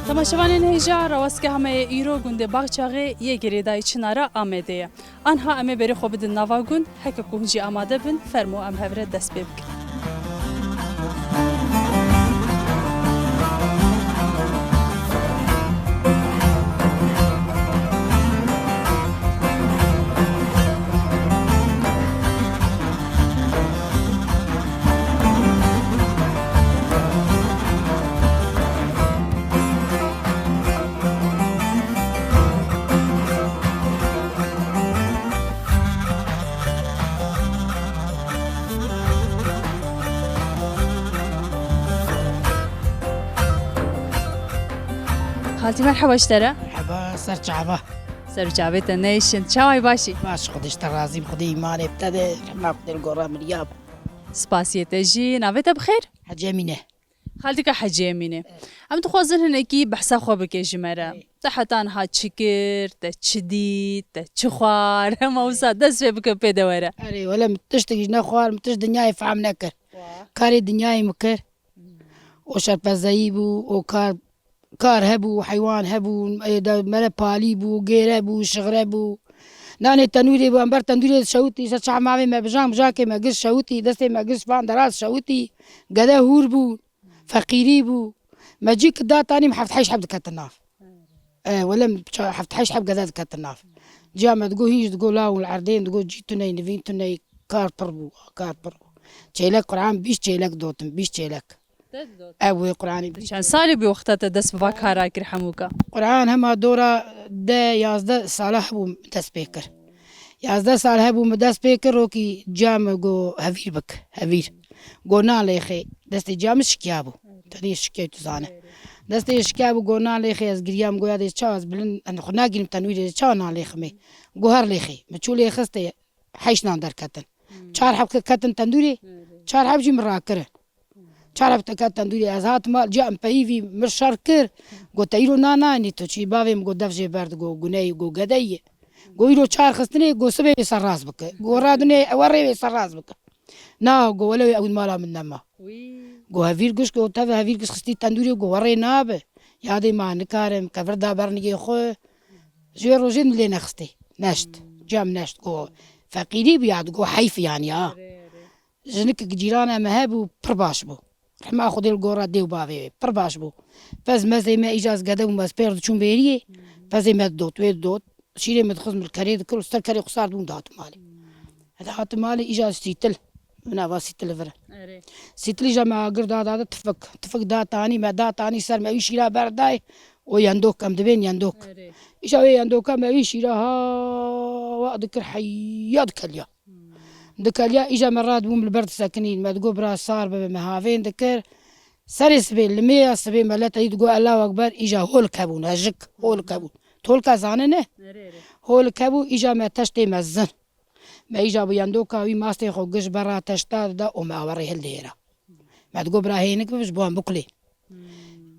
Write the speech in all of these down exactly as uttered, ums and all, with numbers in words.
Temaşevanên hêja, rawaske hemeye îro gundê Baxçaxê yê girêdayî Çinara Amedê ye. Anha em ê berê xwe bidin nava gund, heke ku hûn jî amade bin, fermo em hev re dest pê bikin. Xaltî, merheba ji te re. Merheba, ser çava. Ser çavê te neyşin. Çaway başî? Baş, Xwedê ji te razî, Xwedê îmanê bi te de, rehma Xwedê li gora miriya. Spasiyê te jî. Navê te bi xêr? Hecî Emîne. Xaltîka Hecî Emîne. Em dixwazin hinekî behsa xwe bike ji me re. Ê. Te heta niha çi kir, te çi dît, te çi xwar, hema wisa dest pê bike pê de were. Erê, wele min tiştek ji nexwar, min tişt dinyayê fehm nekir. Wa. Karê dinyayê min kir. O şerpezeyî bû, o kar, kar hebû, heywan hebû, ê, de, mere palî bû, gêre bû, şixre bû. Nanê tenûrê bû, em ber tendûrê dişewitî, ser çav mavê me bijan, bijakê me giş şewitî, destê me giş van deraz şewitî. Gede hûr bû, feqîrî bû. Me cî ki da tanî, heft heşt heb diketin nav. E, wele em ça-, heft heşt heb gede diketin nav. Ciya me digo hîn jî digo lawin li erdên, digo cî tuney, nivîn tuney, kar pir bû, kar pir bû. Çêlek Quran, bîst çêlek dotin, bîst çêlek. Te didot? Ew wê Quranê bîst. Çend salî bû wexta te dest bi va kara kir hemûka? Quran hema dora de yazdeh sala hebû dest pê kir. Yazdeh sal hebû min dest pê kir, rokî ciya min go hevîr bik, hevîr. Go nan lêxê, destê ciya min şikiya bû. Tenê şikiya tu zane. Destê şikiya bû, go nan lêxê, ez giriyam, go ya dê çawa ez bilind, ez xwe nagînim tenwîrê, çawa nan lêximê. Go her lêxê. Min çû lêxistê, heşt nan derketin. Hmm. Çar heb ke-, ketin tendûrê, çar heb jî min rakirin. Çar heb te ket tendûrê, ez hatim mal, ciya min peyî vî, min şer kir. Go te îro nan nayînî tu çi? Bavê min go dev jê berd, go guneyî, go gedeyî. Go îro çar xistinê, go sibê wê serrast bike. Go radinê ewe rê wê serrast bike. Na, go wele wê ew mala min nema. Wî. Go hevîr giş, go tev hevîr giş xistî tendûrê, go werê nabe. Yadê ma nikarim, kevir da bernigê xwe. Ji wê rojê min lê nexistê. Neşt. Cem neşt, go feqîrî bû ya, go heyf yani ya. Erê, erê. Jinik cîrana me hebû, pir baş bû. Rehma Xwedê li gora dê û bavê wê, pir baş bû. Pez mezê me îca ez gede bûm, ez pêr diçûm bêriyê, pezê me didot, wê didot. Şîrê me dixwest min li kerê dikir û ser kerê xwe sar dibûm, dihatim malê. Ez dihatim malê, îca sîtil, min ava sîtil vir. Erê. Sîtil îca me agir da, da, da tifik. Tifik da tanî, me da tanî ser me, wî şîra berdayê, o yendok, em dibên yendok. Erê. Îca wê yendoka me wî şîra ha wa dikir, heya dikeliya. Dikeliya, îja me radibûm li ber disekinîn. Me digot bira sar bibe, me havên dikir. Serê sibê, limêya sibê me leteyî digot Allahu Ekber, îja holik hebûn, hejik, holik hebûn. Tu holika zane ne? Erê, erê. Holik hebû, îja me teştê mezin. Me îja bi yendoka wî mastê xwe giş bera teşta dida û me awe rê hildihêra. Me digot bira hênik bibe ji bo em bikulê. Hmm.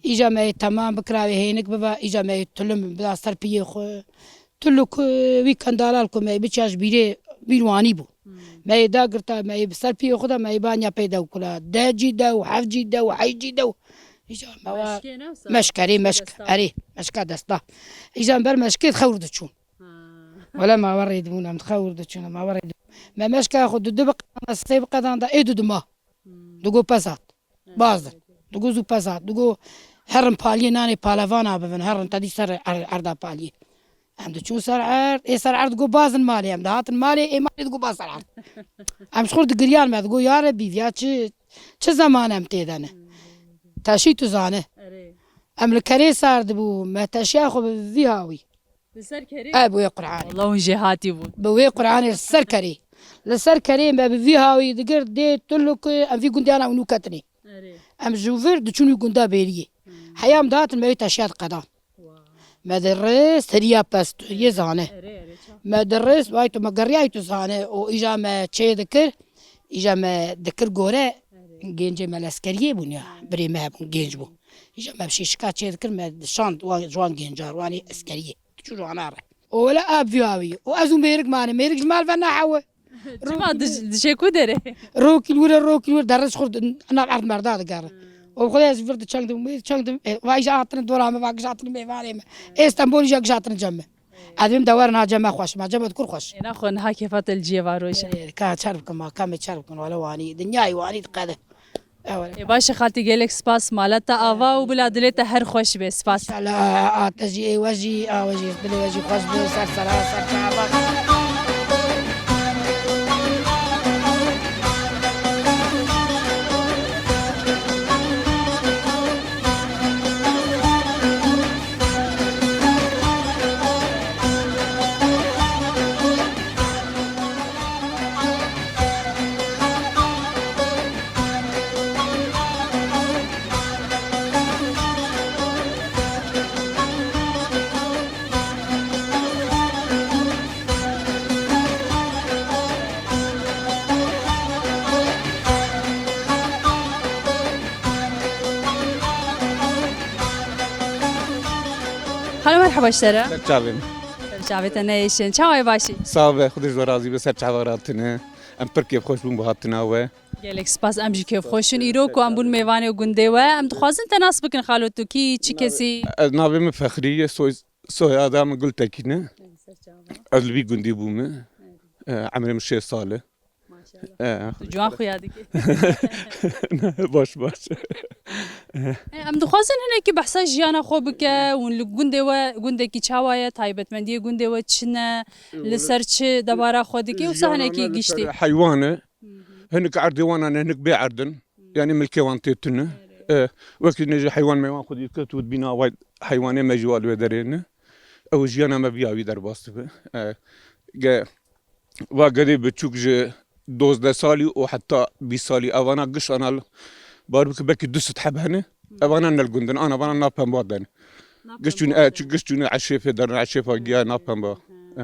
Îja me yê temam bikira wê hênik biba, îja me yê tulim bida ser piyê xwe. Tuluk, e, wî kendalal ku me yê biçiya ji bîrê, bîr wanî bû. Hmm. Me yê dagirta, me yê bi ser piyê xwe de, me yê banya pê dew kula. Deh cî dew, heft cî dew, heşt cî dew. Îja me wa Meşkê ne wisa? Meşk, erê, meşk, Desta. Erê, meşka desta. Îja me ber meşkê xewr diçûn. Ha. Wele me wa rê dibûn, em xewr diçûn, me wa rê dibûn. Me meşka xwe du du biqedan, sê biqedan da, ê du dima. Hmm. Digo pezat. Bazir. Digo zû pezat. Digo herin paliyê nanê palevana bibin. Herin te dî ser er-, erda paliyê. Em diçûn ser erd. Ê ser erd digo bazin malê. Em dihatin malê. Ê malê digo baz ser erd. Em ji xwe digiriyan me. Digo ya Rebî, viya çi, çi zeman em tê de ne? Teşî tu zane. Erê. Em li kerê sar dibû. Me teşiya xwe bi vî hawî. Li ser kerê? E, bi wê Qur'anê. Wala hûn jêhatî bûn. Bi wê Qur'anê li ser kerê. Li ser kerê me bi vî hawî digir dê tuluk, em vî gundiyana û nû ketinê. Erê. Em ji vir diçûn wî gunda bêriyê. Hmm. Heya em dihatin me wê teşiya diqedan. Wa. Me diris heriya pez tu yê zane. Erê, erê, ça. Me diris, vay tu me geriyay tu zane. O îja me çê dikir, îja me dikir gore. Erê. Gencê me li eskeriyê bûn ya. Birê me hebûn, genc bû. Îja me bi şîşika çê dikir, me şand wan, ji wan gencar, wanê eskeriyê. Diçû ji wana re. O wele a bi vî hawî. O ez û mêrik mane. Mêrik ji mal ve nahewe. Çima diş-, dişê ku derê? Rokî li wir e, rokî li wir, derre ji xwe di-, nav erd merda digere. Hmm. O xwe ez vir diçengdim, vir diçengdim. E, va îja hatine dora me, va gijatine mêvanê me. Ê Stenbolî jî gijatine cem me. Ez dibêm de werin ha cem me xweş, ma cem me dikur xweş. Ê naxwe niha kêfa te li ciyê va roje. Ê, ka çer bikim, ma ka me çer bikim, wele wanî, dinyayê wanî diqede. Ew. Ê, baş e xaltî, gelek spas, mala te ava û bila dilê te her xweş be. Spas. Înşallah, a te jî, ê we jî, a we jî, dilê we jî xweş be, ser sera, ser çava. Xalo, merheba ji te re. Ser çavê min. Ser çavê te neyêşin. Çawa yî, baş î? Sax be, Xwedê ji we razî be, ser çava ratine. Em pir kêfxweş bûn bi hatina we. Gelek spas, em jî kêfxweş in. Îro ku em bûn mêvanê gundê we, em dixwazin te nas bikin, xalo, tu kî, çi kesî? Ez, navê min Fexrî ye, soy, soyada min Gultekîn e. Ey, ser çava. Ez li vî gundî bûme. Ey. E, emrê min şêst sal e. Maşallah. E. Tu ciwan xuya dikî. Baş, baş. E, em dixwazin hinekî behsa jiyana xwe bike, hûn li gundê we, gundekî çawa ye, taybetmendiyê gundê we çi ne, li ser çi debara xwe dikî, wisa hinekî giştî. Jiyana me li ser heywan e. Hinek erdê wan ne, hinek bê erd in. Yanî milkê wan tê tune. E, wekî ne jî heywan meywan xwedî dike, tu dibîna vay heywanê me jî wa li wê derê ne. Ew jiyana me viya wî derbas dibe. E, ge, va gedê biçûk ji dozdeh salî û heta bîst salî evana giş ana li bar bike, belkî du sed heb hene. Evana ne li gund in, ana vana nav pemba de ne. Giş çûne, e, çi giş çûne eşêfê derin, eşêfa giya nav pemba. E.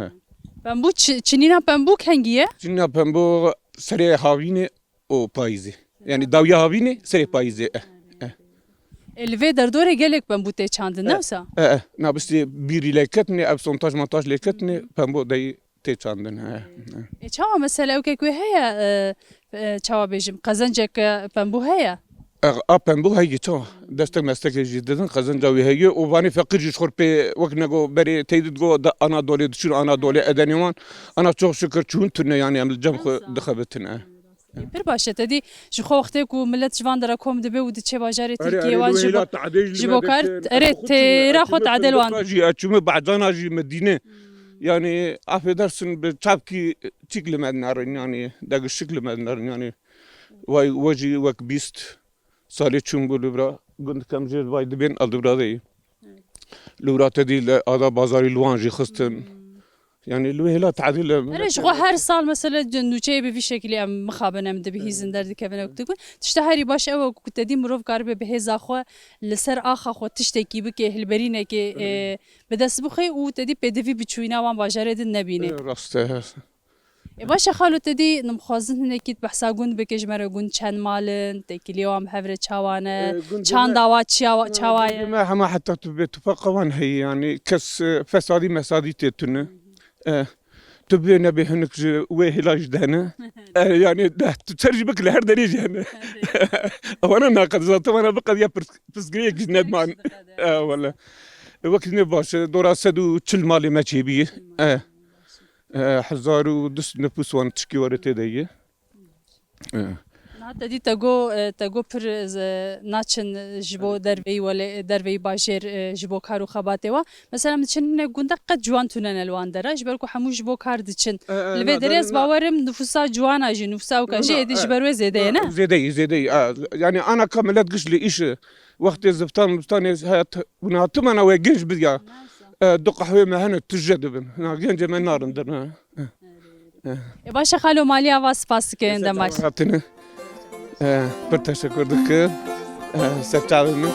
Pembû çi-, çinîna pembû kengî ye? Çinîna pembû serê havînê û payîzê. Yanî dawiya havînê serê payîzê. E, e. E, li vê derdorê gelek pembû tê çandin, ne wisa? E, e. Na bistê bîrî lê ketine, ev sontaj montaj lê ketine, pembû dey tê çandin, he, he. E, çawa mesela ewkek wê heye, e, e, çawa bêjim, qezenceke pembû heye? E, a pembû heye, çawa? Destek mestekê jî didin, qezenca wê heye û vanê feqîr jî ji xwe pê wek nego berê teydi digo da Anadolê diçûn, Anadolê Edenê wan. Ana çok şükür çûn tune, yanî em li cem xwe dixebitin, e. Ê, pir baş e, te dî ji xwe wextê ku milet ji van dera kom dibe û diçe bajarê Tirkiyê, wan ji bo-, ji bo kar, erê, têra xwe tadil wan. Jî, ez çûme Bahcana jî Medîne. Yanî, affedersin, bi çapkî çîk li me dinerin, yanî, degişik li me dinerin, yanî. Way, we jî wek bîst salê çûm bû li vira, gund kem jê vay dibên, el di vira de yî. Li vira te dî li ada bazarî li wan jî xistin. Yanî li wê hêla tadîl e. Erê, ji xwe her sal mesela nûçeyê bi vî şekilî em mixabin, em dibihîzin, derdikevin, ew dikin. Tişta herî baş ew e ku te dî mirov karibe bi hêza xwe li ser axa xwe tiştekî bike, hilberînekê, e, bi dest bixê û te dî pêdivî bi çûyîna wan bajarê din nebîne. E, rast e. E, baş e xalo, te dî nimxwazin hinekî behsa gund bike, ji me re gund çend mal in, têkiliyê wan bi hev re çawa ne, çanda wa çiya, çawa ye? Gundê me hema heta tu bê tifaqa wan heye, yanî kes, e, fesadî mesadî tê tune. E, tu bê nebê hinek ji wê hêla jî de hene. E, yanî de, tu ser jî bik li her derê jî hene. Ewana naqediza, tu wana biqediya pirs-, pirsgirêk jî nedman. E, wele. E, wekî ne baş e, dora sed û çil malê me çêbî. E, e, hezar û du sed nifûs wan tişkî were tê de ye. E. Na te dî te got, e, te got pir, e, naçin ji bo derveyî welê, derveyî bajêr, e, ji bo kar û xebatê wan. Mesela, em diçin hinek gundek qet ciwan tune ne li wan dera, ji ber ku hemû ji bo kar diçin. E, e, li vê derê ez bawerim nifûsa ciwana jî, nifûsa ewka jî êdî ji ber wê zêde ye, ne? Zêde ye, zêde ye. E, yanî ana ka milet giş li îş, e, wextê ziftan, ziftanê heye, hûn hatime na wê genc bidiya. E, du qehwê me hene tije dibin. Na gencê me narin derve. E. E, baş e xalo, malî ava, spas dikin, dem baş. Hatine. E, pir teşekkür dikim. E, ser çavê min.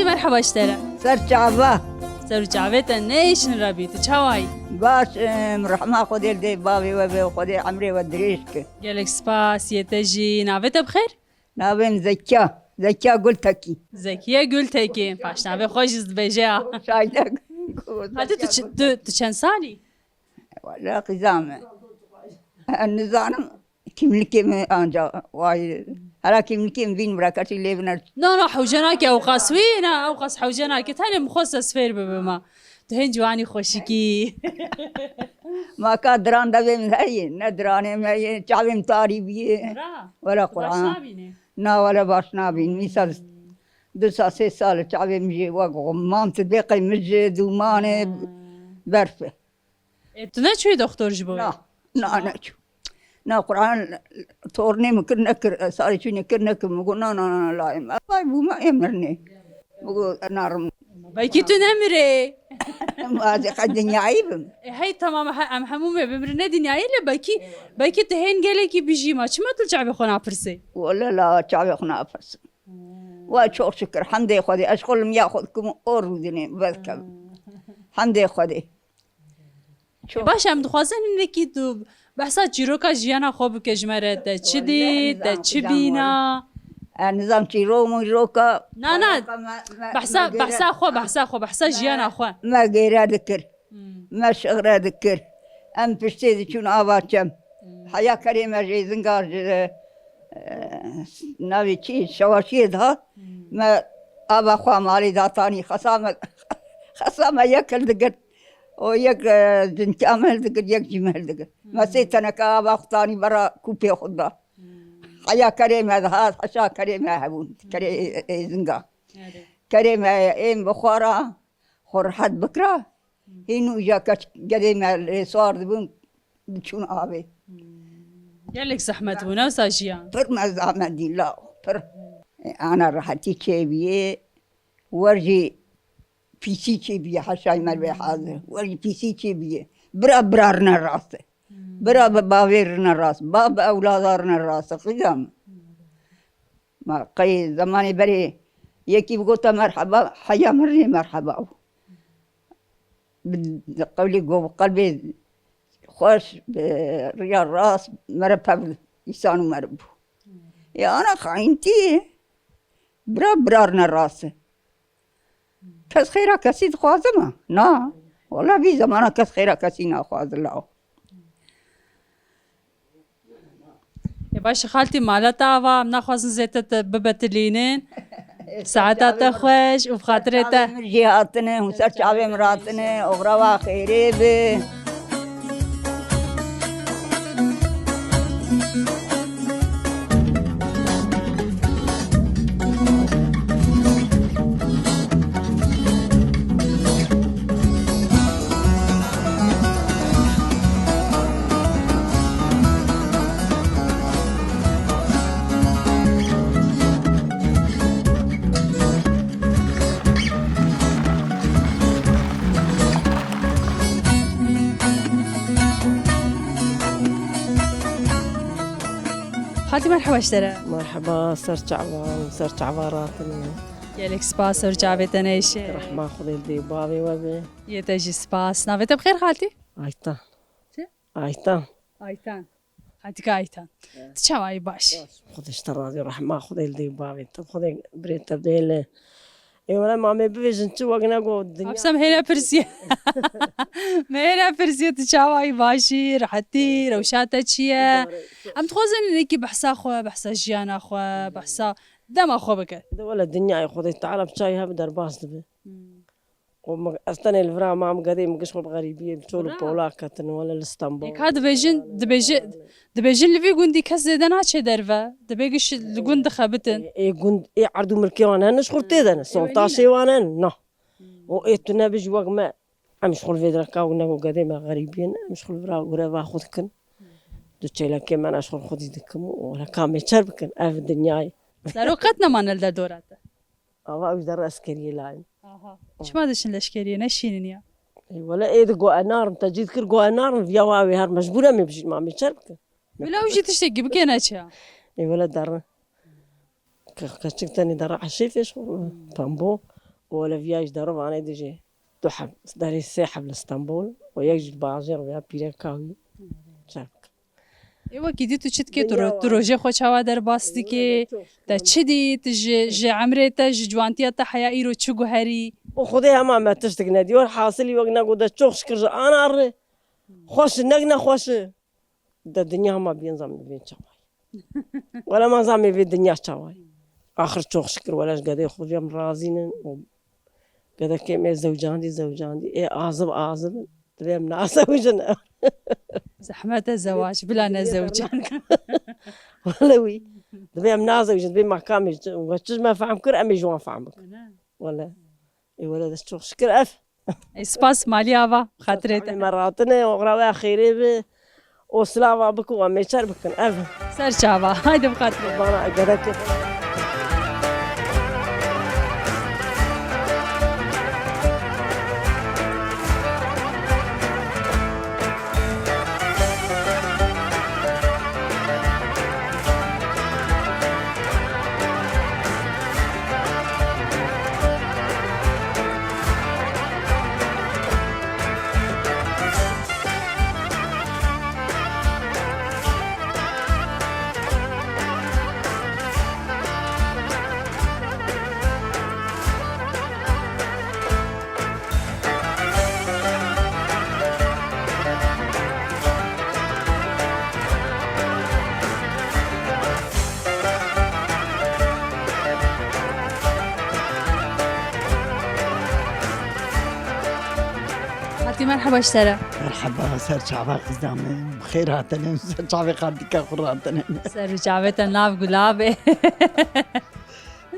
Merheba ji te re. Ser çava. Ser û çavê te neyêşin re bî, tu çawa yî? Baş im, rehma Xwedê li dê bavê we be, Xwedê emrê we dirêj ke. Gelek spas, yê te jî. Navê te bi xêr? Navê min Zekiya. Zekiya Gultekî. Zekiye Gultekî. Paşnavê xwe jî dibêje ya. Şaylek. Hadi tu, çi- tu, tu çend salî? Wala qîza me. Ez nizanim kimlikê min anca. Vay. Hela kimlikê min bîn bira kesî lê biner. Na, na, hewce nake ew qas wî, na, ew qas hewce nake. Tenê min xwest ez fêr bibim. Tu hên ciwanî xweşikî. Ma ka diran devê min heye, ne diranê me ye, çavê min tarî bîye. Ra. Wala Baş Quran. Nabîne. Na, wala baş nabîn. Mîsal du sal, sê sal çavê min jî wek xumman tu bê qey min ji dûmanê berf e. Ê, tu neçûyî doktor ji bo wê? Na, na, neçû. Na, Quran tornê min kir nekir, salê çûnê kir nekir, min got, na, na, na, na, layê me. Vay bû me ê mirinê. Min got, narim. Belkî tu nemirê. Ma ez qey dinyayî bim. E, hey, tamam, he, em hemû me bimirin, ne dinyayî, lê belkî, belkî tu hên gelekî bijî, ma çima tu çavê xwe napirsê? Wele la çavê xwe napirsim. Wa çok şükür, hemdê Xwedê, ez xwe li miya xwe dikim û or rûdinê, vedikim. Hemdê Xwedê. Çok. Baş, em dixwazin hinekî tu behsa çîroka jiyana xwe bike ji me re, te çi dî, te çi bîna? Ez nizam çîrok mîroka. Na, na. Behsa, behsa xwe, behsa xwe, behsa jiyana xwe. Me gêre dikir. Hmm. Me şixre dikir. Em piştê diçûn ava çem. Hmm. Heya kerê me jê zingar ji, e, navê çi, şewaşiyê dihat. Hmm. Me ava xwe malê datanî. Xesa me, xesa me yek hildigirt. O yek, e, zinkî em hildigir, yek jî me hildigir. Hmm. Me sê teneke ava xwe tanî bera kûpê xwe da. Hmm. Heya kerê me dihat, heşa kerê me hebûn. Kerê, e, e, zinga. Erê. Kerê me ên bixwara, xwe rehet bikira. Hmm. Hîn û îja keç gedê me lê sar dibûn, diçûn avê. Hmm. Gelek zehmet bû, ne wisa jiyan? Pir me zehmet dî, la, pir. E, ana rehetî çêbiyê, wer jî pîsî çêbiyê, heşay mervê hazir. Wer jî pîsî çêbiyê. Bira bira rine rast e. Hmm. Bira bi bavê rine rast. Bav bi ewlada rine rast e. Qîza min. Ma qey zemanê berê yekî bigota merheba, heya min rê merheba. Bi qewlê go, bi qelbê xweş, bi riya rast, mere pev îsan û mere bû. Ya ana xayintî ye. Bira, bira rine rast e. Kes xêra kesî dixwaze me? Na. Wala vî zemana kes xêra kesî naxwaze law. Ê baş, xaltî, mala te ava, em naxwazin zêde te bibetilînin. Saeta te xweş û bi xatirê te. Min jî hatine, hûn ser çavê min ratine, oxira wa xêrê bi. Xaltî, merheba ji te re. Merheba, ser çavan, ser çava ratine. Gelek spas, ser çavê te neyşe. Rehma Xwedê li dê bavê we be. Yê te jî spas. Navê te bi xêr, xaltî? Aytan. Çi? Aytan. Aytan. Xaltîka Aytan. Evet. Tu çawa yî, baş? Baş. Xwedê ji te razî, rehma Xwedê li dê bavê te. Xwedê birê te bêle. Ê wele mamê bivêjin çi wek ne got dinya. Hepsem hêre pirsiye. Me hêre pirsiye tu çawa yî, baş î, rehetî, rewşa te çi ye? Em dixwazin hinekî behsa xwe, behsa jiyana xwe, behsa dema xwe bike. De wele dinyayê Xwedê Teala bi çayê hev derbas dibe. Hmm. Û min, ez tenê li vira mam, gedê min giş xwe bi xerîbiyê, bi çol û pola ketin, wele li Stenbol. Ê, ka dibêjin, dibêji-, dibêjin li vî gundî kes zêde naçe derve. Dibê giş li gund dixebitin. Ê, ê gund, ê erd û milkê wan hene, ji xwe tê de ne. Son taşê wan hene, na. Û ê tu nebij wek me. Em ji xwe li vê dereka û ne û gedê me xerîbiyê ne. Em ji xwe li vira greva xwe dikin. Du çêlekê me ne ji xwe xwedî dikim û wele ka me çer bikin. Ev dinyayê. Sero qet nemane li derdora te? Ava ew ji der eskeriyê layim. Aha. Çima diçin leşkeriyê, neşînin ya? Ê, wele ê di go e narim, te cî dikir go e narim, viya wa wê her mecbûr em ê bijîn, ma em ê çer bikin. Wele ew jî tiştekî bike neçe ya? Ê, wele derin. Ke-, keçik tenê dera eşê fêş xwe, pembo. û weleviya ji Derivanê dijî du heb, derê sê heb li Stenbol û yek jî li bajêr veya pîreka wî. Çav. Ê wekî dî tu çi dikê, tu ro-, tu rojê xwe çawa derbas dikê? Te çi dît ji, ji emrê te, ji ciwantiya te heya îro çi guherî? O Xwedê hema me tiştik nedî. Were hasilî wek ne got de çok şükür ji ana re. Xweş, nek nexweş. De dinya hema bîn zam bîn çaway. Wele ma zam vê dinya çaway. Axir çok şükür wele ji gedê xwe vêm razînin û gedekê me zewcandî, zewcandî. Ê azib, azib. Divê em nasewicin. Zehmet e zewac, bila ne zewcan. Wele wî. Divê em nasewicin, divê makamê we çi ji me fehm kir, em ê ji wan fehm bikin. Wele. Ê wele de çok şükür ev. Ê spas malî ava, xatirê te. Me ratine, oxra we xêrê bi. O silava bikin, we mêçer bikin. Ev. Ser çava, haydi bi xatirê. Bana gerek yok. Hatî merheba ji te re. Merheba, ser çava qîza min. Bi xêr hatine, ser çavê xaltîka xwe ratine. Ser û çavê te nav gulabê.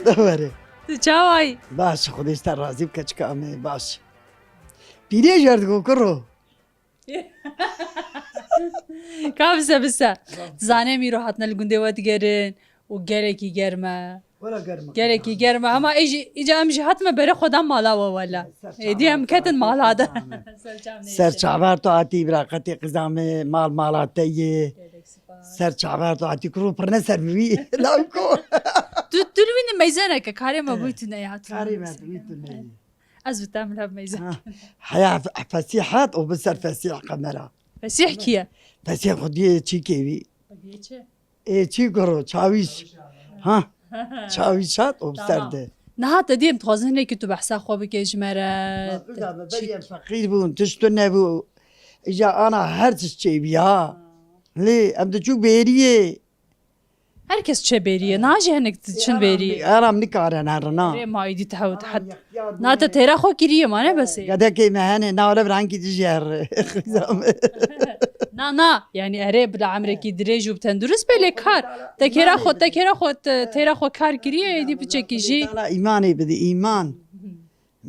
Dewere. Tu çawa yî? Baş, Xwedê ji te razî bike çika me, baş. Pîrê jê re digo kuro. Ka bise, bise. Zanê em îro hatine li gundê we digerin û gelekî germ e. Wela germ e. Gelekî germ e. Hema ê jî, îca em jî hatime berê xwe dan mala we wela. Êdî em ketin mala de. Ser çava tu hatî, biraqetê qîza me, mal mala te ye. Gelek spas. Ser çava tu hatî, kuro pir ne ser bi wî. Lawko. Tu, tu li wî nimeyzeneke, karê me bûy tu ne ya, tu. Karê me bûy tu ne ye. Ez bi te em li hev meyze. Ha. Heya fe-, fesîh hat û bi ser fesîh qemera. Fesîh kî ye? Fesîh xwediyê çîkê wî. Xwediyê çi? Ê çî kuro, çawîş. Ha. Çawîş hat û bi ser de. Niha te dî em dixwazin hinekî tu behsa xwe bike ji me re. Ma tu da me berî em feqîr bûn, tişt tu nebû. Îca ana her tişt çêbî ha. Lê em diçûk bêriyê. Her kes çe bêrî ye. Niha jî hinek diçin bêrî. Eram nikarin herin ha. Rê ma êdî te hewt het. Na te têra xwe kiriye ma ne besê. Gedekê me hene, na wele bi rengî dijî her. Na, na. Yani erê bila emrekî dirêj û bi tendurist bê lê kar. Te kêra xwe, te kêra xwe, te-, têra xwe kar kiriye, êdî piçekî jî. Îmanê bide, îman.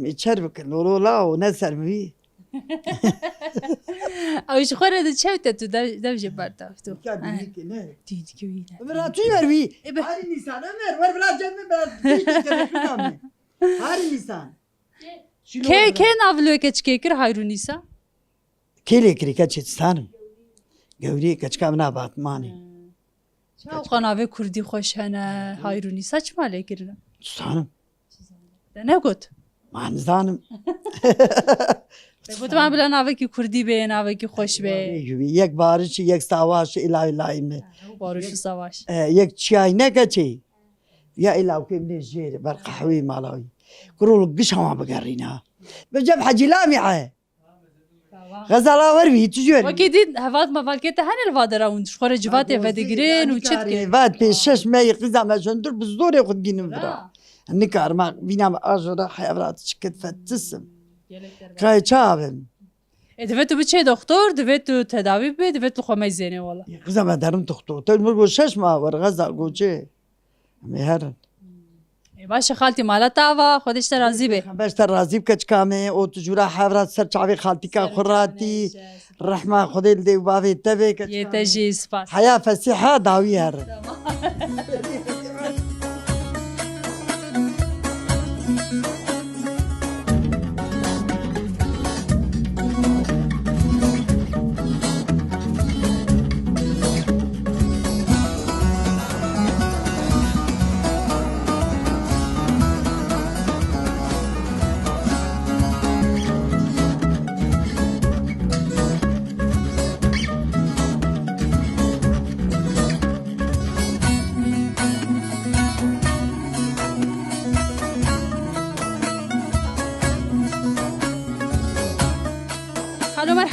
Mêçer bikin, lolo la û ne ser mi wî. Ew ji xwe re diçewte tu dev, dev jê berdav tu. Dîka dînî ki ne. Dînî ki wî ne. Ömer ha tu ver wî. E, be- Hari Nîsan, Ömer, wer bila cem min, bila dînî ki kere kuzam min. Hari Nîsan. Kê, kê nav li wê keçikê kir Hayru Nîsa? Kê lê kirî keçê dizanim. Gewrî keçika min a Batmanê. Hmm. Çawa xwe navê kurdî xweş hene, Hayru Nîsa çima lê kirine? Dizanim. Te negot? Ma nizanim. Te got, ma bila navekî kurdî bê, navekî xweş bê. Yek barişî, yek savaş, îla îlayî me. Barış û savaş. E, yek çiyayî ne keçê. Ya îla wekê min ê jêr, ber qehweyê mala wî. Kuro li giş hema bigerîne. Bi cem Hecî Lamî he. Xezala wer bî, tu jî wer bî. Wekî dî hevat mevalkê te hene li va dera hûn ji xwe re civatê vedigirin û çi dikin? Vat pê şeş meyî qîza me ji hundir bi zorê xwe digînin vira. Nikarim a vîna me a jora heya vira çiket fetisim. Kayê çavim. E, divê tu biçê doxtor, divê tu tedawî bibê, divê tu xwe meyzênê wela. Qîza me derim doxtor. Te min got şeş mah wer xezal goçê. Em ê herin. Ê, baş e xaltî, mala te ava, Xwedê ji te razî be. Xwedê ji te razî bike çika me, û tu jûra hevra ser çavê xaltîka xwe ratî. Rehma Xwedê li dê û bavê te be. Yê te jî spas. Heya fesîha dawî herin.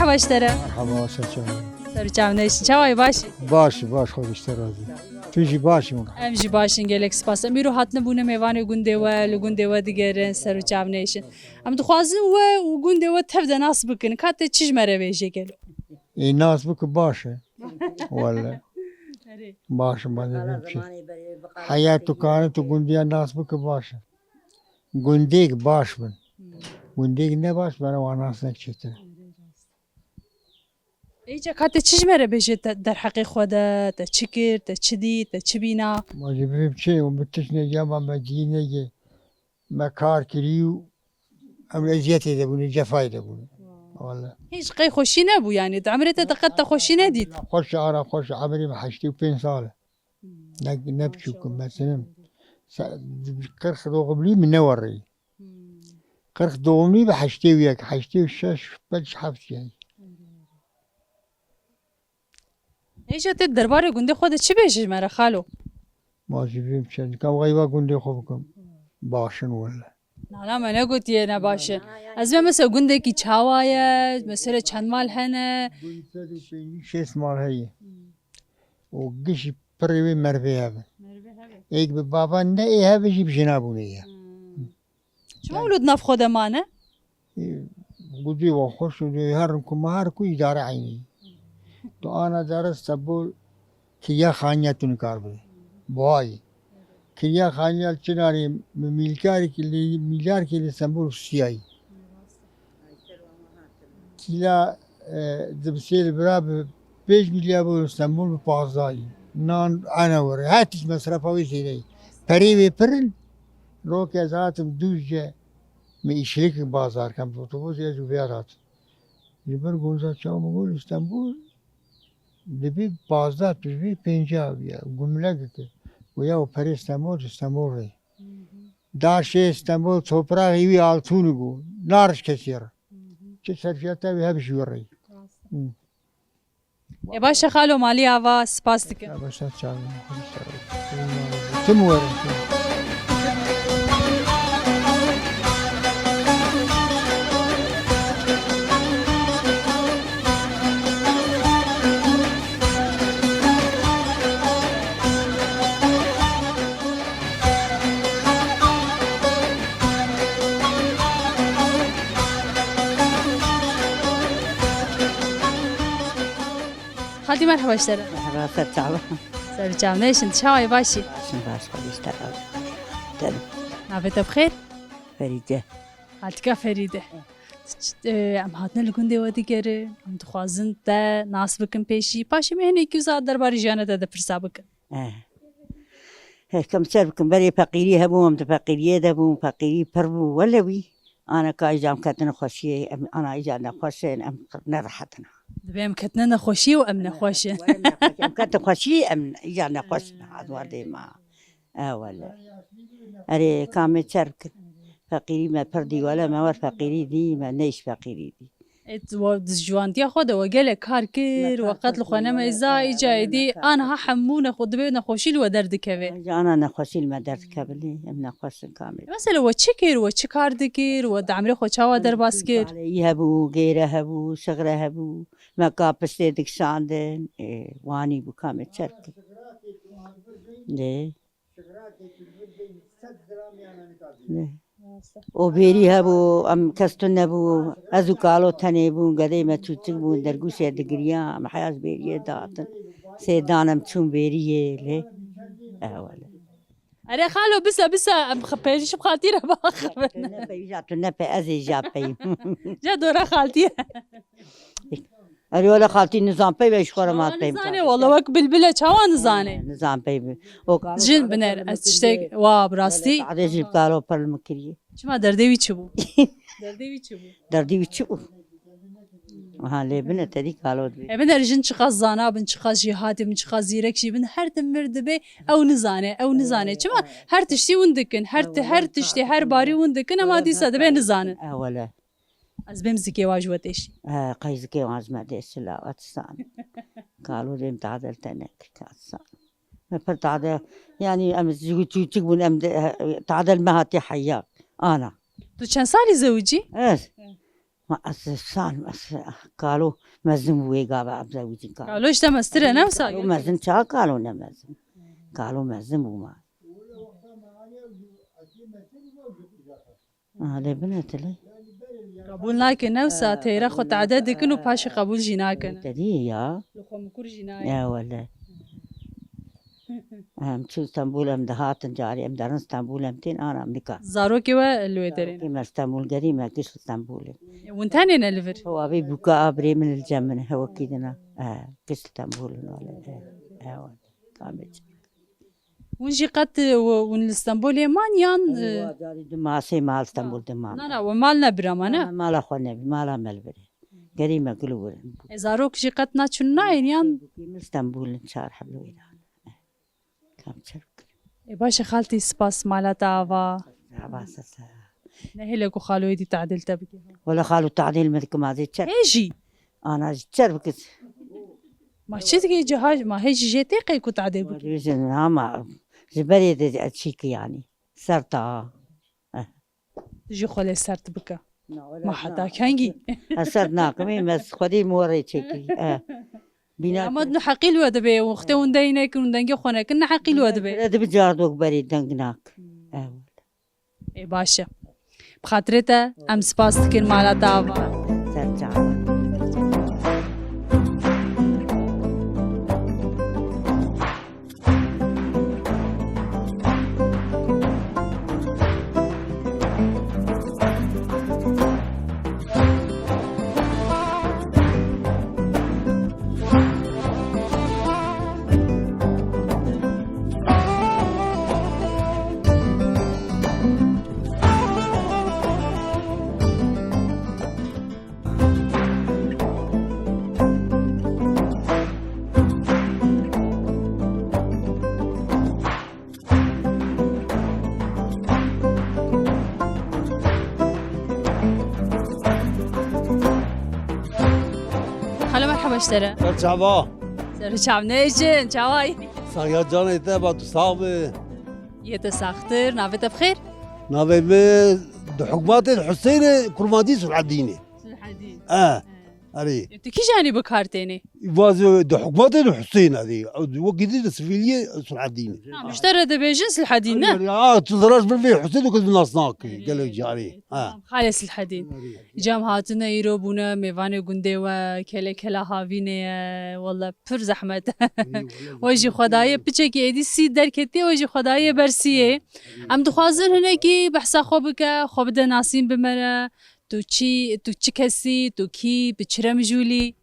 Baş te re. Merhaba, ser çavan. Ser çavan, ne işin? Çawa yî, baş î? Baş, baş, Xwedê ji te razî. Tu jî baş î? Em jî baş in, gelek spas. Em îro hatine bûne mêvanê gundê we, li gundê we digerin, ser û çav nêşin. Em dixwazin we û gundê we tev de nas bikin. Ka te çi ji me re bêjê gelo? Ê, nas bikin baş e. Wele. Erê. Baş e, ma ne bim çi. Heya tu karin tu gundiya nas bikin baş e. Gundêk baş bin. Hmm. Gundêk ne baş, bana wan nas nek çêtir. Îca ka te çi ji me re bêje te, derheqê xwe de, te çi kir, te çi dît, te çi bîna? Ma jî bibim çi, û min tişt negê, ma me gî negê, me kar kirî û em eziyetê de bûne, cefayê de bûne. Wala. Hîç qey xweşî nebû, yanî di emrê te de qet te xweşî nedît? Xweş, ara xweş, emrê min heştê û pênc sal e. Hmm. Ne, ne biçûk im, me sinim. Se-, qirx doğumluyum, ne werî. Hmm. Qirx doğumluyum, heştê û yek, heştê û şeş, pênc, heft yani. Neyce te derbarê gundê xwe de çi bêjî ji me re xalo? Ma jî bim çend, kam xeyba gundê xwe bikim. Baş in wele. Nana me negotiye ne baş e. Ez be mesela gundekî çawa ye, mesela çend mal hene? Gund sed û pêncî şêst mal heye. Hmm. Û gişî pirê wê mervê hev e. Mervê hev e. Êk bi bava ne ê hev e jî bi jina bûne ye. Hmm. Çima wilo di nav xwe de mane? Ê, gudî wa xweş û her ku me her ku îdare eynî. Tu ana dere Stebol kiriya xaniya tu nikar bide. Buhayê. Kiriya xaniya çinarê mi mîlkarekî li, mîlyarkê li Stembol siyayî. Kîla, e, dibisê li bira bi pênc milyar bû, Stembol bi pazdayî. Nan ene were. Her tişt mesrefa wê zêde ye. Perê wê pir in. Rokê ez hatim Dûzce, min îşlik bazar kem, otobusê ez û vêya hatim. Ji ber gonza çawa min got, Stembol dibê pazdeh, tu dibê pêncah ya. Gumlek dike. Û ya û perê Stembol, Stembol rê. Daşê Stembol topraxê wî altûnî bû. Nariş kesî re. Çi serfiyata wî hebe ji wî re. Rast e. Hı. E, baş e xalo, malî ava, spas dikim. Ya, baş e, çawa. Tim were. Xaltî, merheba ji te re. Merheba, ser çava. Ser çav, ne işin, çawa yî, baş î? Başim, baş, xwe ji te re. Derim. Navê te bi xêr? Ferîde. Xaltika Ferîde. Ç-, e, em hatine li gundê we digerin, em dixwazin te nas bikin pêşî. Paşê me hinekî wisa derbarê jiyana te de pirsa bikin. Eh. Heh, kem ser bikim, berê feqîrî hebû, em di feqîriyê de bûn, feqîrî pir bû, wele wî, ana ka îca em ketine xweşiyê, em, ana îca nexweş in, em nerahet in. Dibê em ketine nexweşiyê û em nexweş in. Wele em nexweş in, em ketin xweşiyê, em îca nexweş in, hat werdê me. E wele. Erê, ka me ser bikin. Feqîrî me pir dî, wele me wer feqîrî dî, me neyş feqîrî dî. Ê, tu wa-, di ciwantiya xwe de we gelek kar kir, we qet li xwe nemeyza, îca êdî aniha hemû nexwe-, dibê nexweşî li we derdikeve. Îca ana nexweşî li me derdikeve lê, em nexweş in kamî. Mesela we çi kir, we çi kar dikir, we di emrê xwe çawa derbas kir? Saleyî hebû, gêre hebû, şixre hebû, me ka piştê dikişandin, ê, wanî bû kamê çerkî. Lê. Lê. Û bêrî hebû, em kes tune bû, ez û kalo tenê bûn, gedê me çûçik bûn, dergûşê digiriya, em heya ji bêriyê dihatin. Sê dan em çûn bêriyê lê. Ewele. Erê xalo, bisa, bisa, em xi-, pêşî bi xaltî re biaxivin. Tu ne pey, ja tu ne pey, ez ê ja peyim. Ja dora xaltî. Erê wele xaltî nizan pey ve ji xwe re ma pey. Nizane, wele wek bilbile çawa nizane? Nizan pey bi. O kalo. Jin biner, ez tiştek, wa, bi rastî. Wele tadê jin kalo pir li min kiriye. Çima derdê wî çi bû? Derdê wî çi bû? Derdê wî çi bû? Aha, lê bine te dî kalo dibê. E, biner jin çiqas zana bin, çiqas jêhatî bin, çiqas zîrek jî bin, her tim vir dibê, ew nizane, ew nizane. Çima her tiştî hûn dikin, her ti-, her tiştî, her barî hûn dikin, ema dîsa dibê nizanin. E, wele. Ez bêm zikê wan ji we têşî. E, qey zikê wan ji me têşî la, ez dizanim. Kalo dêm tadel te nekir, ez dizanim. Me pir tade, yanî em ji çûçik bûn, em de, e, tadel me hatiye heya. Ana. Tu çend salî zewicî? Ez. Hı. Ma ez san, ez kalo mezin bû wê gava em zewicîn kalo. Kalo işte mestir e, ne wisa? Kalo mezin, ça kalo ne mezin. Kalo mezin bû ma. Alê bine tile. Qebûl nake, ne wisa, teyre xwe tade dikin û paşê qebûl jî nakin. Te dî ya. Li xwe mikur jî nayê. Ya wele. Em çû Stenbûl, em dihatin carî, em derin Stenbûl, em tên ana em nika. Zarokê we li wê derê ne? Zarokê me Stenbûl, gerî me giş li Stenbûlê. Hûn tenê ne li vir? Hewa vê bûka a birê min li cem min e, hewekî dina. E, giş li Stenbûl in wele. E, e, wele. Kamê çi? Hûn jî qet, e, hûn li Stenbolê man yan, e? Ewa, carî di masê mal Stenbol de man. Na, na, we mal nebir ama, ne? Na, mala xwe nebir, mala me li vir e. Gerî me gul û wir in. E, zarok jî qet naçûn nayên yan? Min Stenbol in çar heb li wê de. Kam çer bikin. E, baş e xaltî, spas, mala te ava. Ava sasa. Nehêle ku xalo êdî tadîl te bike. Wele xalo tadîl me dikim, ma zê çer. Hê jî? Ana jî çer bikis. Ma çi dike cihaj, ma hê jî jê tê qey ku tadê bike? Wele jî ama ji berê de çî ki yanî. Ser ta. Eh. Tu jî xwe lê sert bike. Na, wele ma na. Heta kengî? Ez sert nakim, ê me xwedî morê çêkirî. Eh. Bîna. Ama neheqî li we dibe, wextê hûn dey nekin, hûn dengê xwe nekin, neheqî li we dibe. Dibi cardok berê deng nak. Hmm. Eh. Ê baş e. Bi xatirê te em spas dikin, mala te ava. Ser çavan. Xalo, merheba ji te re. Ser çava. Ser çav nejin, çawayî? Saxiya canê te ba, tu sax be. Yê te saxtir, navê te bi xêr? Navê min di hikmatê Husênê, kurmancî Sulhedînê. Sulhedîn. E. Erê. E, tu kîjanî bi kar tênê? Vazê di hikmatê de Husên erê. Wekî dî di sivîliyê Sulhedîn. Ha, ji te re dibêjin Sulhedîn, ne? Erê, ha, tu ziraş bir vê Husên ku nas nake, erê, gelek carê. Ha. Tamam. Xalê Sulhedîn. Erê. Cem hatine îro bûne mêvanê gundê we, kele kela havînê ye. Welle pir zehmet. Erê, welle zehmet. We jî xwedayê piçekî êdî sî derketiye, we jî xwedayê ber sîyê. Erê. Em dixwazin hinekî behsa xwe bike, xwe bide nasîn bi me re. Tu çi, tu çi kesî, tu kî, bi çi re mijûlî?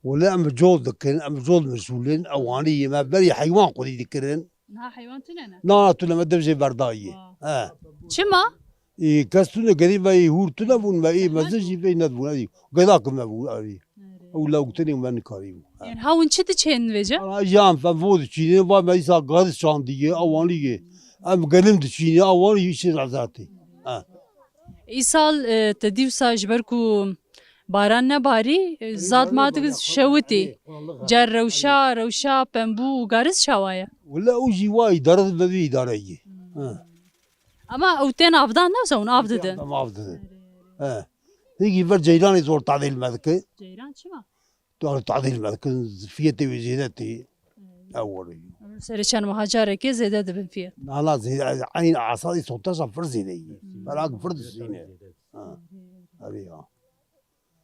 Wele em col dikin, em col mijûlin, ewanî ye me berî heywan xwedî dikirin. Niha heywan tune ne? Na, tune me dev jê berdayî. Wa. He. Çima? Ê, kes tune gerî me ê hûr tune bûn, me ê mezin jî vê nedibûn, ey. Geda ki me bû, erî. Erê. Ew lewgtinê me nikarî bû. He. Yanî ha hûn çi diçên vêce? Ana, yan, em vo diçînin, va me îsa garis çandî ye, ewanî ye. Em gelim diçînin, ewanî îşê lezatê. He. Îsal, e, te dî wisa ji ber ku baran nebarî, e, zad ma dikir şewitî. Cer rewşa, rewşa pembû û garis çawa ye? Wele ew jî wa îdare dibe vê îdare ye. Hmm. Ha. Ama ew tên avdan ne wisa hûn av didin? Em av didin. He. Hingî ver ceyranê zor tadêl me dike. Ceyran çima? Dor tadîl me dikin, fiyetê wê zêde tê. Hmm. Ew were. Serê çend meha carekê zêde dibin fiyet. Na, na, zêde, eyn asayî soteşa fir zêde ye. Hmm. Merak fir dişîne. Ha. Erê ya.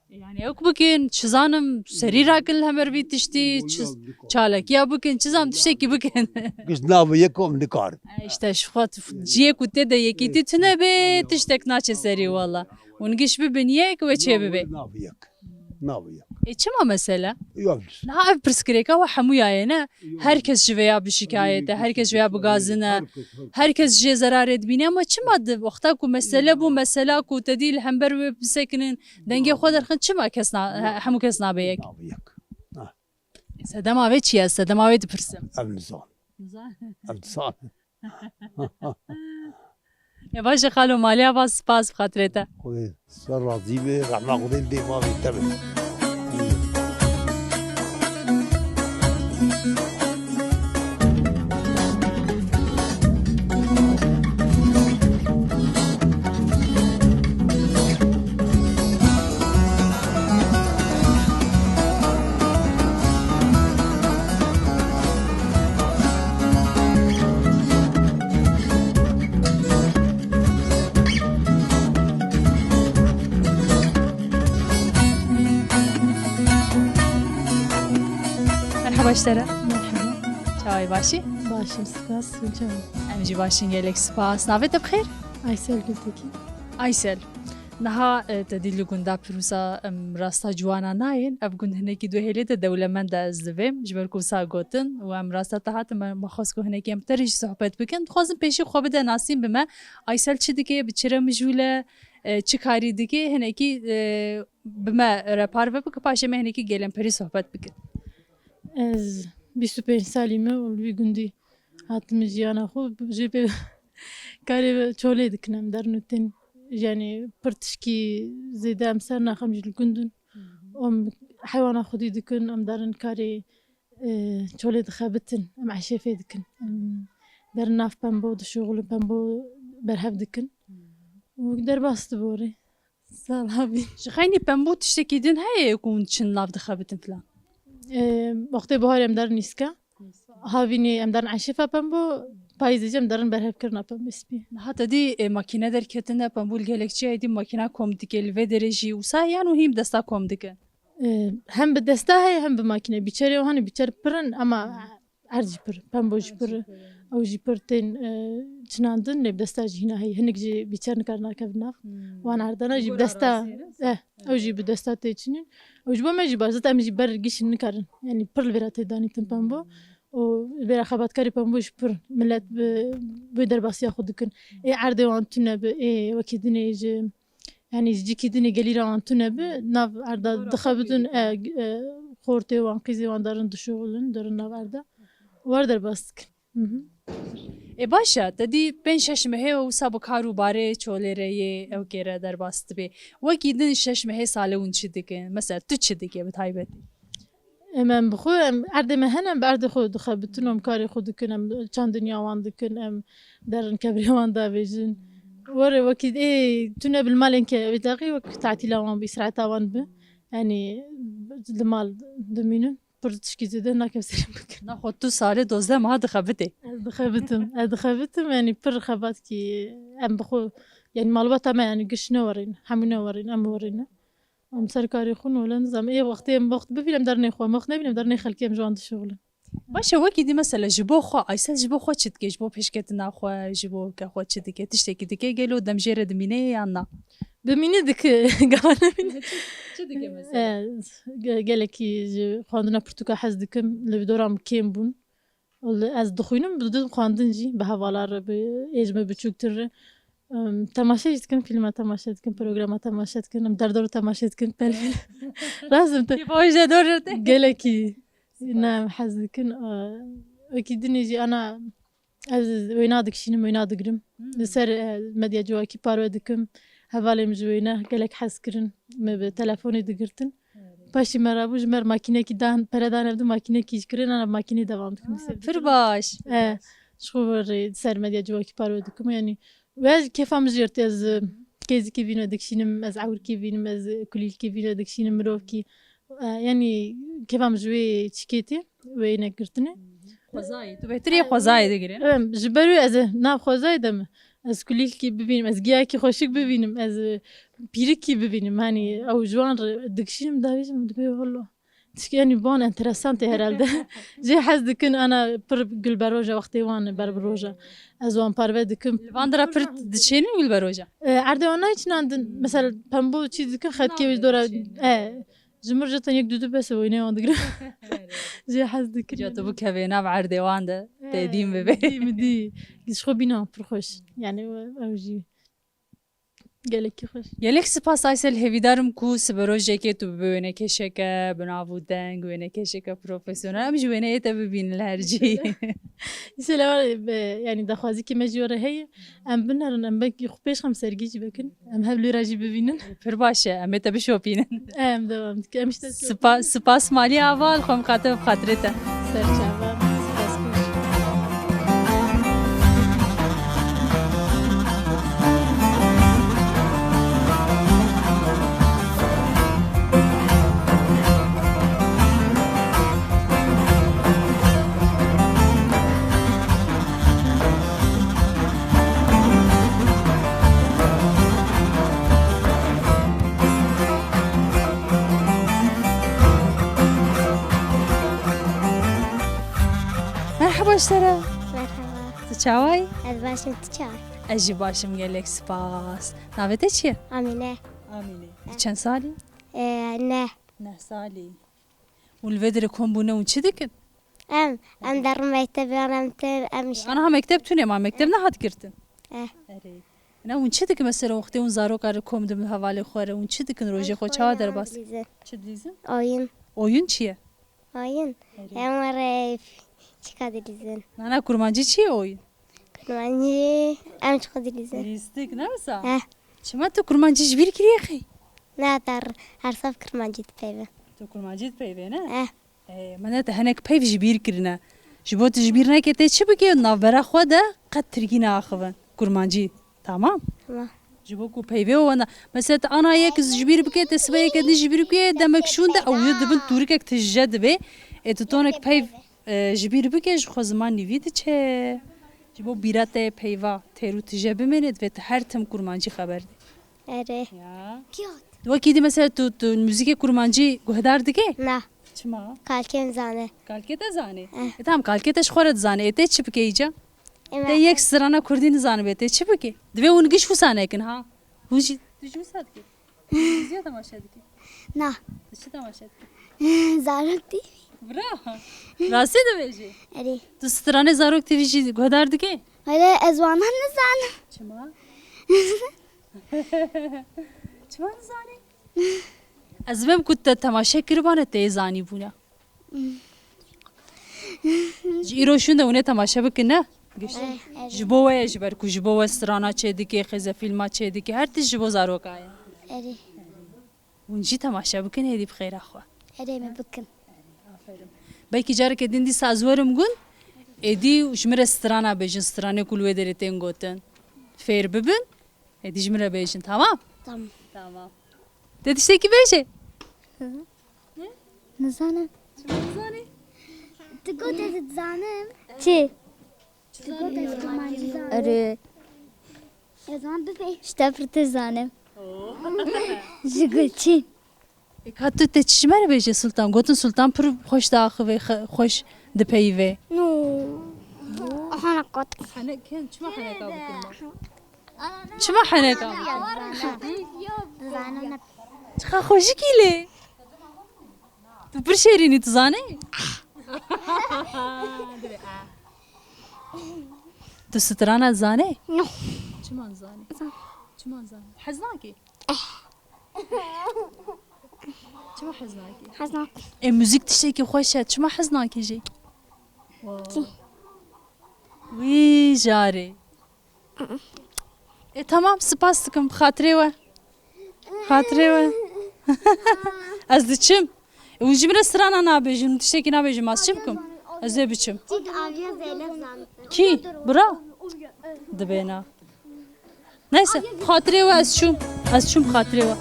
Yani ew bikin, çi zanim, serî rakin li hemer vî tiştî, çi, çalakiya bikin, çi zanim tiştekî bikin. Giş navê yek em nikarin. E, işte şu xwe ciyê ku tê de yekîtî tune be, tiştek naçe serî wala. Hûn giş bibin yek we çê bibe. Navê yek. Navê yek. E, çima mesele? Ya. Niha ev pirsgirêka we hemûya ye, ne? Ya. Her kes ji vêya bi şikayet e, her kes ji vêya bi gazin e, her kes, her kes. Her kes jê zerarê dibîne, ama çima di wexta ku mesele bû, mesela ku te dî li hember wê bisekinin, dengê xwe derxin, çima kes na-, he-, hemû kes nabe yek? Nabe yek. Ha. Sedema wê çi ye? Sedema wê dipirsim. Ev nizan. Nizan. Ev nizan. Ya baş e xalo, malê ava, spas bi xatirê te. Xwedê ser razî be, rehma Xwedê li dê mavê te be. Ji te re. Merhaba. Çawa yî, baş î? Baş im, spas. Hûn çawa? Em jî baş in, gelek spas. Navê te bi xêr? Aysel Gultekin. Aysel, niha, e, te dî li gunda pir wisa, em, rasta ciwana nayên. Ev gund hinekî duhêlê de dewlemend e, ez divêm. Ji ber ku wisa gotin û em rasta te hatin, me, me xwest ku hinekî em bi te re jî sohbet bikin. Dixwazim pêşî xwe bide nasîn bi me. Aysel çi dike, bi çi re mijûl e, e, çi karî dike, hinekî, e, bi me re parve bike, paşê me hinekî gelemperî sohbet bikin. Ez bîst û pênc salî me û li vî gundî hatime jiyana xwe. Jê pê karê çolê dikin em derin û tên. Yanî pir tişkî zêde em ser naxin ji li gund in. Em heywana xwedî dikin, em derin karê, e, çolê dixebitin, em eşê fê dikin. Em derin nav pembo, dişuxulin pembo berhev dikin. Û derbas diborê. Sal havî. Ji xeynî pembo tiştekî din heye ku hûn çin nav dixebitin filan? Ee, wextê biharê em derin nîska. Havînê em derin eşifa pembo, payîzê jî em derin berhevkirina pembê spî. Niha te dî, e, makîne derketine pembo li gelek cihê dî makîna kom dike, li vê derê jî wisa yan û hîn bi desta kom dike? Ee, hem bi desta heye hem bi makîne. Bîçerê wan hene, bîçer pir in ama erd jî pir, pembo jî pir, ew jî pir tên, e, çinandin, lê bi desta jî hîna heye. Hinek jî bîçer nikarin nakevin nav. Hmm. Wan erdana jî bi desta, eh, ew jî bi desta tê çinîn. Ew ji bo me jî baş, zaten em jî ber gişîn nikarin. Yanî pir li vê re tê danîtin pembo. Hmm. Û vê re xebatkarê pembo jî pir. Milet bi, bi derbasiya xwe dikin. Ê erdê wan tune bi, ê wekî dinê ji Yanî ji cîkî dinê gelîra wan tune bi, nav erda dixebitin, e, e, xortê wan, qîzê wan derin dişuxulin, derin nav erda. Wer derbas dikin. Mhm. Ê baş e, te dî pênc şeş mehê wisa bi kar û barê çolê re yê ew kê re derbas dibe. Wekî din şeş mehê salê hûn çi dikin? Mesela tu çi dike bi taybetî? Em, em bi xwe, em erdê me hene, em bi erdê xwe dixebitin, em karê xwe dikin, em çandiniya wan dikin, em derin kevirê wan davêjin. Were wekî ê tune bil malên ke wê taxî wek tatîla wan bi, îstiraheta wan bi. Yanî li mal dimînin, pir tişkî zêde nakev serê bikin. Naxwe tu salê dozdeh meha dixebitê? Ez dixebitim, ez dixebitim, yanî pir xebatkî em bi xwe, yanî malbata me yanî giş newerîn, hemû newerîn, em werîne. Em ser karê xwe nole nizam. Ê wextê em wext bibîn em dernê xwe, em wext nebîn em dernê xelkê em ji wan dişuxulin. Baş e, wekî dî mesela ji bo xwe, Aysel ji bo xwe çi dike? Ji bo pêşketina xwe, ji bo ke xwe çi dike? Tiştekî dike gelo dem jê re dimîne yan na? Bimîne dike, gava nemîne. Çi, çi dike mesela? E, ge-, gelekî ji xwendina pirtûka hez dikim, li vî dora min kêm bûn. Li ez dixwînim, didim xwendin jî, bi hevala re, bi ê ji me biçûktir re. Em, temaşe jî dikim, fîlma temaşe dikim, programa temaşe dikim, em derdor temaşe dikim, pelfîl. Rast im te. Kêfa wî jê dor te? Gelekî. Spas. Ne, em hez dikin. E, wekî dinê jî ana ez wêna dikişînim, wêna digirim. Hmm. Li ser, e, medya civakî parve dikim. Hevalê min ji wêne gelek hez kirin. Me bi telefonê digirtin. Paşî me rabû ji me re makînekî dan, pere dan ev di makînekî ji kirin, ana makînê devam dikim. Ha, pir baş, pir baş. E, ji xwe re ser medya civakî parve dikim. Yanî, ez kêfa min jê re tê, ez, e, kêzikê vîne dikişînim, ez ewrikê vînim, ez, e, kulîlkê vîne dikişînim, mirovkî. E, yanî, kêfa min ji wê çikê tê, wê yê nekirtinê. Xwezayê, tu bêhtir yê xwezayê digirî, ne? Em, ji ber wê ez ê nav xwezayê de me. Ez kulîlkî bibînim, ez giyayekî xweşik bibînim, ez, e, pîrikî bibînim. Hanî ew ji wan re dikişînim, davêjim, dibê welo. Tişkî, yanî, bi wan enteresan tê herhalde. Jê hez dikin, ana pir gul ber roja wextê wan e, ber bi roja. Ez wan parve dikim. Li van dira pir diçênin gul ber roja? E, erdê wan nayê çinandin. Mesela pembo çî dikin, xetkê wê dora. E, Ji mir jî tenê yek dû dû bes e, wêneyê wan digirim. Jê hez dikim. Ca tu bikevê nav erdê wan de, tê dîn bibe. Dî mi dî. Ji xwe bîna pir xweş. Yani ew jî gelekî xweş. Gelek spas Aysel, hêvîdar im ku sibe rojekê tu bibe wênekeşeke bi nav û deng, wênekeşeke profesyonel. Em jî wêneyê te bibînin li her cî. Îsê lewa, e, yani daxwazîkê me jî were heye. Em binerin, em belkî xwe pêş xem sergî jî bikin. Em hev lê re jî bibînin. Pir baş e, em ê te bişopînin. Em devam dikin. Em işte Spa-, spas Malî Ava, li xwe miqate bi xatirê te. Serçava. Spas xweş. Merhaba ji te re. Merhaba. Tu çawa yî? Ez baş im, tu çawa yî? Ez jî baş im, gelek spas. Navê te çi ye? Amîne. Amîne. Tu çend salî? Ee, neh. Neh salî. Hûn li vê derê kom bûne, hûn çi dikin? Em, em derin mektebê, em tên, em iş- Aniha mekteb tune ma, mekteb nehat girtin? Eh. Erê. Ne hûn çi dikin mesela wextê hûn zaroka re kom dibin hevalê xwe re, hûn çi dikin rojê xwe çawa derbas? Dilîzin. Çi dilîzin? Oyun. Oyun çi ye? Oyun. Erê. Em were çika dilîzin. Nana kurmancî çi ye oyun? Kurmancî em çiko dilîzin. Lîstik ne wisa? Eh. Çima tu kurmancî ji bîr kiriye xey? Ne, her, her saf kurmancî dipeyve. Tu kurmancî dipeyve ne? Eh. Ee, min te hinek peyv ji bîr kirine. Ji bo tu ji bîr neke tê çi bike? Navbera xwe de qet tirkî neaxivin. Kurmancî. Tamam? Tamam. Ji bo ku peyvê wenda. Mesela tu ana yek ji bîr bike, te sibe yeke din ji bîr bike, demek şûn de ew yê dibin tûrikek tije dibe. Ê tu tonek peyv, e, ji bîr bike, ji xwe ziman nîvî diçe. Ji bo bîra te peyva têr û tije bimêne, divê tu her tim kurmancî xeber de. Erê. Ya. Wekî dî mesela tu, tu muzîkê kurmancî guhdar dike? Na. Çima? Kalkê min zane. Kalkê te zanê? Eh. E, tamam, kalkê te ji xwe re dizanê. E, tê çi bike îca? Ê, tê me yek strana kurdî nizanibe, tê çi bike? Divê hûn giş wisa nekin ha. Hûn jî, tu jî wisa dikî? Televîzyon temaşe dikî? Na. Tu çi temaşe dikî? Zarok T V. Bira. Rastî dibêjî? Erê. Tu stranê Zarok T V jî guhdar dikî? Erê, ez wana nizanim. Çima? Çima nizanî? Ez vêm ku te temaşe kiribane, te yê zanîbûne. Ji îro şûn de hûn ê temaşe bikin, ne? Giş. Eh, eh. Ji bo we ye, ji ber ku ji bo we strana çêdike, xêzefîlma çêdike, her tişt ji bo zaroka ye. Erê. Hûn jî temaşe bikin, êdî bi xêra xwe. Erê, me bikin. Aferin. Belkî careke din dîsa ez werim gund, êdî ji min re strana bêjin, stranê ku li wê derê tên gotin. Fêr bibin, êdî ji min re bêjin, tamam? Tamam. Tamam. Te tiştekî bêje? Hı hı. Ne? Nizanim. Çima nizanî? Tu got ez dizanim. Çi? Tu got ez kurmancî zanim. Erê. Ez wan bibê. Ji te pirtir zanim. Oo. Ji Gulçîn. Ê, ka tu te çi ji me re bêje Sultan? Gotin Sultan pir xweş diaxive, xe-, xweş dipeyive. No. Hana got. Hene ken, çima heneka bikin? Çima heneka? Çiqa xweşikî lê. Tu pir şêrînî, tu zanî? Tu strana zanî? No. Çima zanî? Çima zanî? Hez nakî? Çima hez nakî? Hez nakî. Ê, muzîk tiştekî xweş e. Çima hez nakî jî? Wî jarê. Ê, tamam, spas dikim, bi xatirê we. Xatirê we. Ez diçim. Û ji min re strana nabêjin, tiştekî nabêjin, ez çi bikim? Ez ê biçim. Çik aviya Zeynep zanî. Kî? Bira? Dibêna. Neyse, xatirê we ez çûm. Ez çûm xatirê we.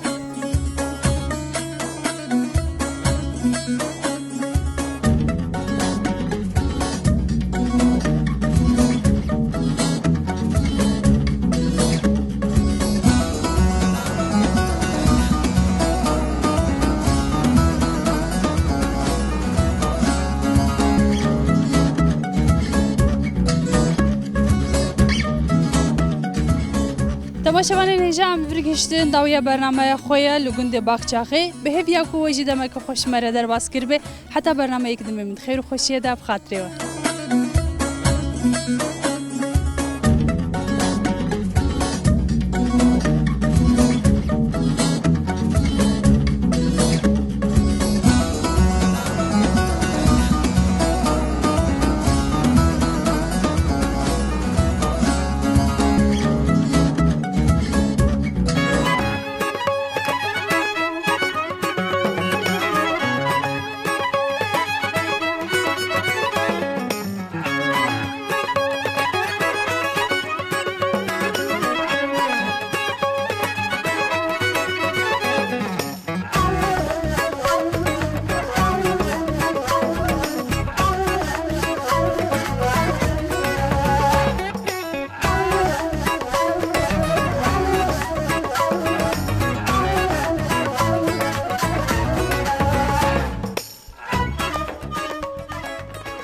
Temaşevanên hêja, em vir gihiştin dawiya bernameya xwe ye li gundê Baxçaxê. Bi hêviya ku we jî demeke xweş me re derbas kiribe. Heta bernameyek din, me min xêr û xweşiyê de, bi xatirê we.